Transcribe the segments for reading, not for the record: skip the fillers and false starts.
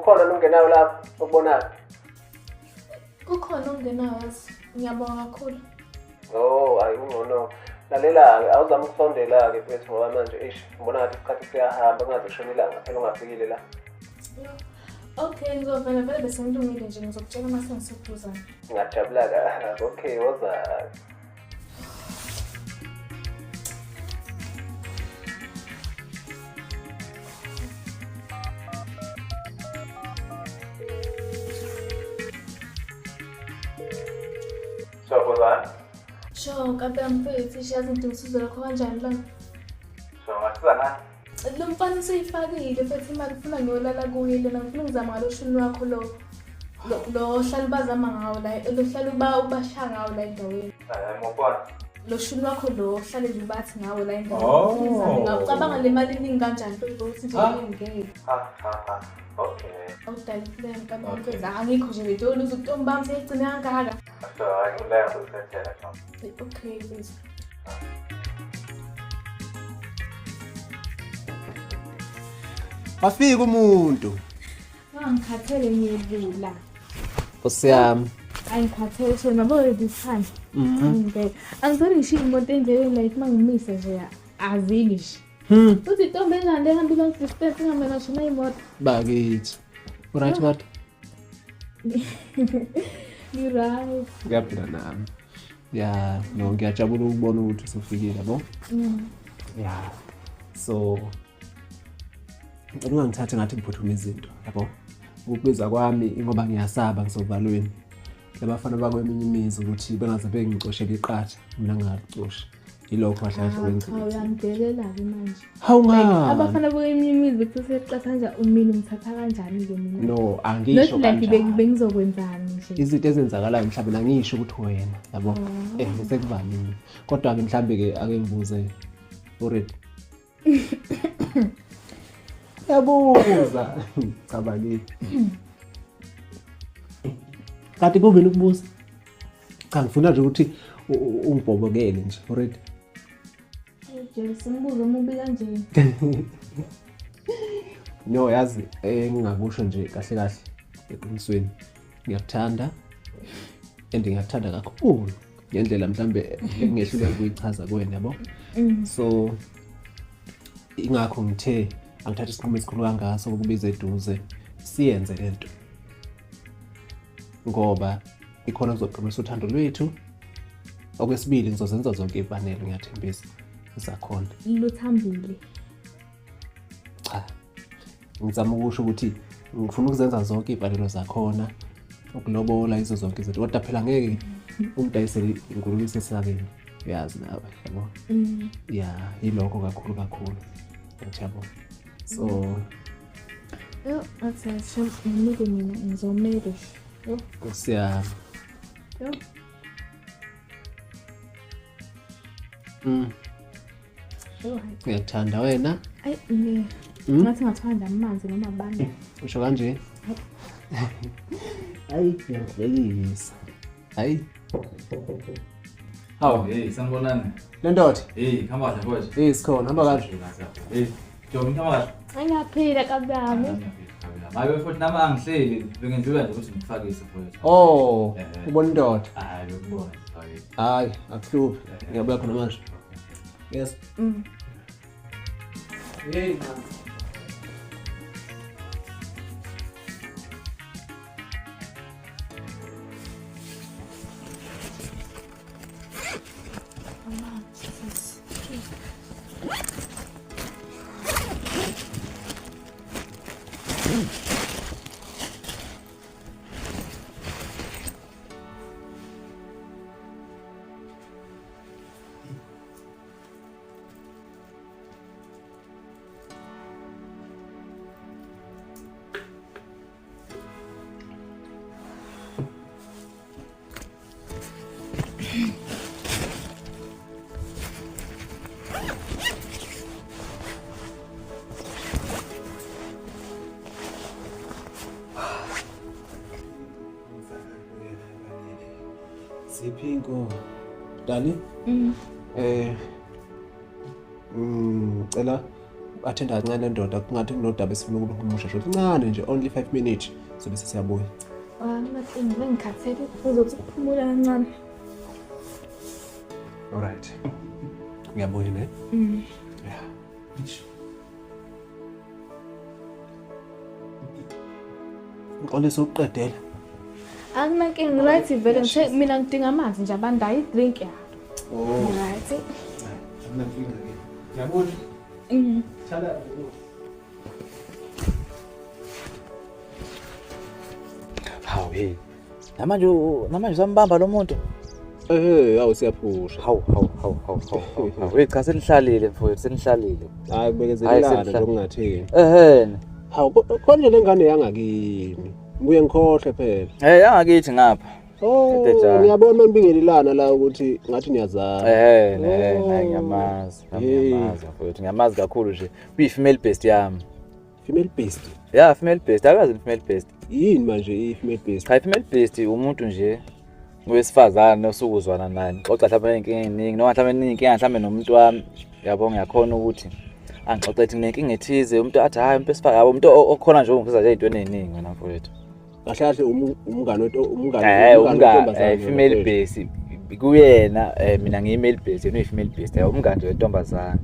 Ukhona nongenayo lapho okubonayo? Kukhona ongenayo yazi. Ngiyabonga kakhulu. Oh, hayi ungcono. Lalela-ke, awuzame ukusondela-ke mfethu ngoba manje eish, ngibona ngathi isikhathi siyahamba kungaze kushone ilanga phela ungafikile la. Okay, ngizovela vele bese ngilungile nje ngizokutshela uma sengiseduzane. Ngingajabula kabi. Okay, woza. Sawubona. Sho, kabe mfethu, ishazi ngidinga lakho kanjani la? So ngasiza ngani? Lo mfana useyifakile mfethu imali ufuna ngiyolala kuye lena ngifuna ukuzama ngalo shuni wakho lo lo ohlala ubazama ngawo la lo hlala uba ubasha ngawo la endaweni. Hayi ngobona. Lo shuni wakho lo ohlale nje ubathi ngawo la endaweni. Oh. Ngizame ngawo. Ucabanga le mali iningi kanjani mfethu ukuthi nje ngeke. Ha ha ha. Okay. Awudalile mntwana mfethu angikho nje betoni uzokutombi bami seyigcine kangaka. So hayi ngilaya ukuthethela cha. Okay mfethu. Wafika umuntu. Ngangikhathele ngiyevula. Nkosi yami. Angikhathele shame yabo this time. Ngeke. Angizori ngisho imoto endleleni like mangimisa nje azili nje. Uthi intombi enjani le hamba long distance ingamele ngisho nayimoto. Bakithi. Uright kodwa? Ngi-right. Ngiyaphila nami. Ya, no ngiyajabula ukubona ukuthi usufikile yabo. Ya. So ngicela ungangithathi ngathi ngiphuthuma izinto yabo. Ukubiza kwami ingoba ngiyasaba ngisovalweni. Labafana bakweminye imizi ukuthi bengaze bengicoshele iqatha mina ngingalicosha. Yilokho kahle kahle Cha kwenza ukuthi. uyangidelela-ke manje. Hawu Like ngani? abafana kweminye imizi bekuseqatha kanje umina ungithatha kanjani-ke mina? No, angisho Not like kanjalo. bengizokwenzani nje. Izinto ezenzakalayo emhlabeni angisho ukuthi wena yabo. Sekuvamile. Kodwa-ke mhlambe-ke ake ngibuze uready? Yabuza. Cabangile. Kanti kuvele ukubuza. Cha ngifuna nje ukuthi ungibhobokele nje already. Jesu, umbuzo omubi kanje. No yazi engingakusho nje kahle kahle eqinisweni. Ngiyakuthanda and ngiyakuthanda kakhulu ngendlela mhlambe engingehluleka ukuyichaza kuwena yabo. So ingakho ngithe angithathe isinqumo esikhulu kangaka sokukubiza eduze siyenze lento. Ngoba ikhona kuzoqinisa uthando lwethu. Okwesibili ngizozenza zonke imfanelo ngiyathembisa zakhona. Luthambile. Cha. Ngizama ukusho ukuthi ngifuna ukuzenza zonke imfanelo zakhona ukulobola izo zonke izinto kodwa phela ngeke umdayisele ingulube isesakeni uyazi nawe yabo. Ya yilokho kakhulu kakhulu. Ngiyabo. So Yo, athi shem nginike mina ngizomele. Yo, Nkosi yami. yo. Yo, hayi. Ngiyakuthanda wena. Ayi ngi. Ngathi ngathanda amanzi noma bani. Usho kanje? Hayi, ngiyahlekisa. Hayi, Hawu, hey, sanibonani. le ndoda. Hey, hamba kahle mfowethu. Hey, sikhona hamba kahle. Hey, Jomi hamba kahle. Angiyaphila kabami. Hayi futhi nami angihleli, bengindlula nje ukuthi ngikufakise mfowethu. Oh, ubona indoda. Hayi, bekubona. Hayi. Hayi, akuhluphi. Ngiyabuya khona manje. Yes. Hey, man. Siphi inkomo? Dali? Ngicela uku-attenda kancane le ndoda, kungathi kunodaba esifuna ukuluhumusha nje kancane nje, only 5 minutes sobe sesiyabuya. Anginakinga, ngikhathele, ngizothi ukuphumula kancane. Alright. Ngiyabuya ne? Yeah. Ngixolisa ukuqedela. Akunankinga, right vele ngithe mina ngidinga amanzi nje abandayo i-drink ya. Oh. Right. Akunankinga ke. Ngiyabona. Tshala. Hawu hey. Namanje usambamba lo muntu. Hawu siyaphusha. Hawu hawu hawu hawu hawu. Hey cha senihlalile mfowethu, senihlalile. Hayi kubekezelelana nje okungathini. Ehhe. Hawu konje lengane yangakini. Ngibuye ngikhohle phela. Eh yangakithi ngapha. Oh, ngiyabona manibingelelana la ukuthi ngathi niyazana. Ngiyamazi. Ngiyamazi mfowethu, ngiyamazi kakhulu nje. Uyi female best yami. Female best? Yeah, female best. Akazi female best. Yini manje i female best? Cha, female best umuntu nje wesifazane osukuzwana naye. Ngixoxa mhlawumbe inkinga eziningi, noma mhlawumbe inkinga mhlawumbe nomuntu wami. Yabo ngiyakhona ukuthi angixoxe ethi nginenkinga ethize, umuntu athi hayi umuntu wesifazane, yabo umuntu okhona nje ongisiza nje ezintweni eziningi wena mfowethu. Kahle kahle umngane umngane female best kuyena, mina ngiyi male best, yena uyi female best, yabo umngane nje wentombazane.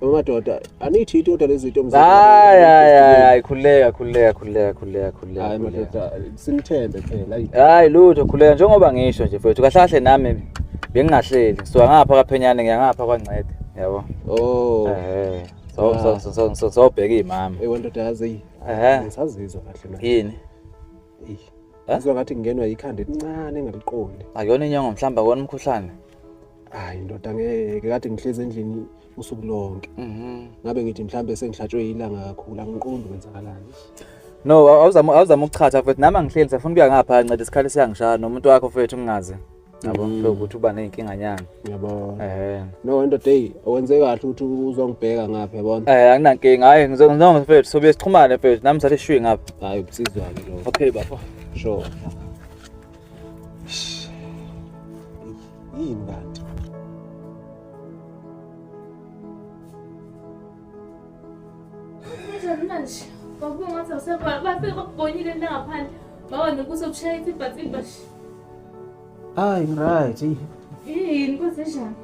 Madoda aniyithinti kodwa lezi zinto. Hayi hayi hayi, khuleka khuleka khuleka khuleka khuleka. Hayi madoda sinithembe phela. Hayi lutho, khuleka njengoba ngisho nje mfowethu, kahle kahle nami bengingahleli. Ngisuka ngapha kaPhenyane ngiya ngapha kwaNcede, yabo. Oh. So so bheka imama. Eh wendoda yazi. Ngisazizwa kahle manje. Yini? Ngizwa ngathi ngingenwa ikhanda elincane engaliqondi. Akuyona inyongo mhlawumbe, akona umkhuhlane. Hayi ndoda ngeke, kade ngihlezi endlini usuku lonke. Ngabe ngithi mhlambe sengihlatshwe ilanga kakhulu, angiqondi kwenzakalani. No, awuzama ukuchatha mfethu, nami angihleli safuna ukuya ngapha nceda isikhathi siyangishaya nomuntu wakho mfethu ngingazi. Yabo ukuthi uba nezinkinga nyana. Ngiyabona. No ndoda hey, owenze kahle ukuthi uzongibheka ngapha yabona. Anginankinga, hayi ngizonga mfethu, sobe sixhumane mfethu, nami sathi shwi ngapha. Hayi ubusizwa ke lo. Okay bafo. Sure. Yini kanti? Manje kwakungathi awusekho bafike bakubonile la ngaphandle baba nokuzokushaya ithibha. Hayi right. Yini kwenzenjani?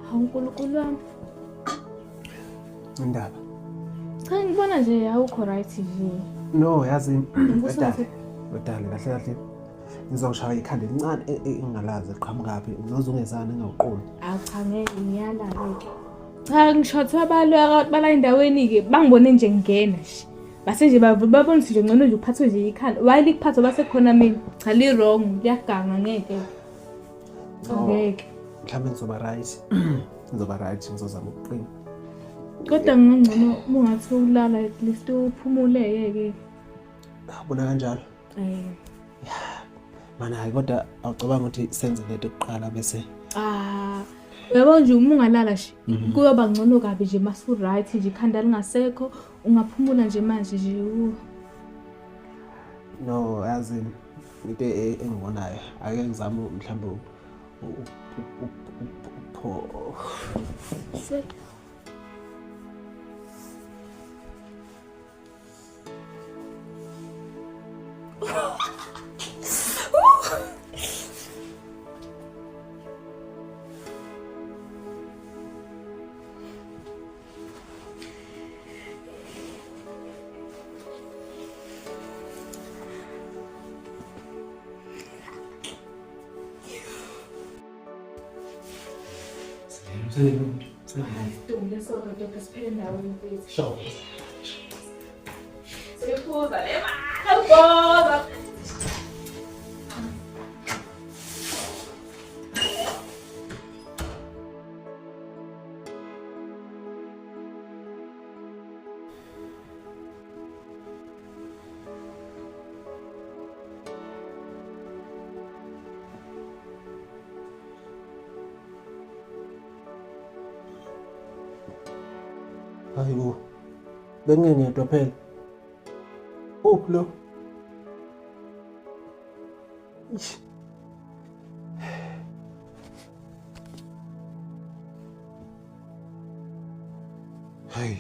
Hawu uNkulunkulu wami. Indaba. Cha ngibona nje awukho right nje. No yazi wedala kahle kahle. Ngizokushaya ikhanda elincane engingalazi liqhamukaphi, ngizozungezana engawuqondi. Awu cha ngeke ngiyala-ke. Cha ngisho abalwa bala endaweni-ke bangibone nje ngingena nje. Base nje babona ukuthi nje ngcono nje uphathwe nje ikhanda. Why likuphathwa basekhona mina? Cha li-wrong, liyaganga ngeke. Ngeke. Mhlawumbe ngizoba right. Ngizoba right, ngizozama ukuqina. Kodwa ngingcono uma ungathi ulala at least uphumuleke-ke. Ubona kanjalo? Mana hayi kodwa awucabanga ukuthi senze lento kuqala bese. Uyabona nje uma ungalala nje kuyoba ngcono kabi nje masu right nje ikhanda lingasekho ungaphumula nje manje nje. No yazi into engibonayo ake ngizame mhlawumbe upho. Sure. Hayibo, bengingedwa phela. Uphi lo? Hayi.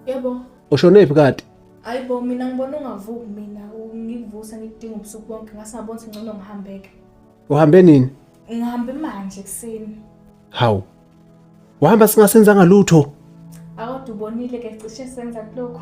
Yebo. Ushonephi kade? Hayibo mina ngibona ungavuki mina ngikuvusa ngikudinga ubusuku bonke ngase ngabona ukuthi ngcono ngihambeke. Uhambe nini? Ngihambe manje ekuseni. Hawu. Wahamba singasenzanga lutho. Akodwa ubonile ke cishe senza kulokho.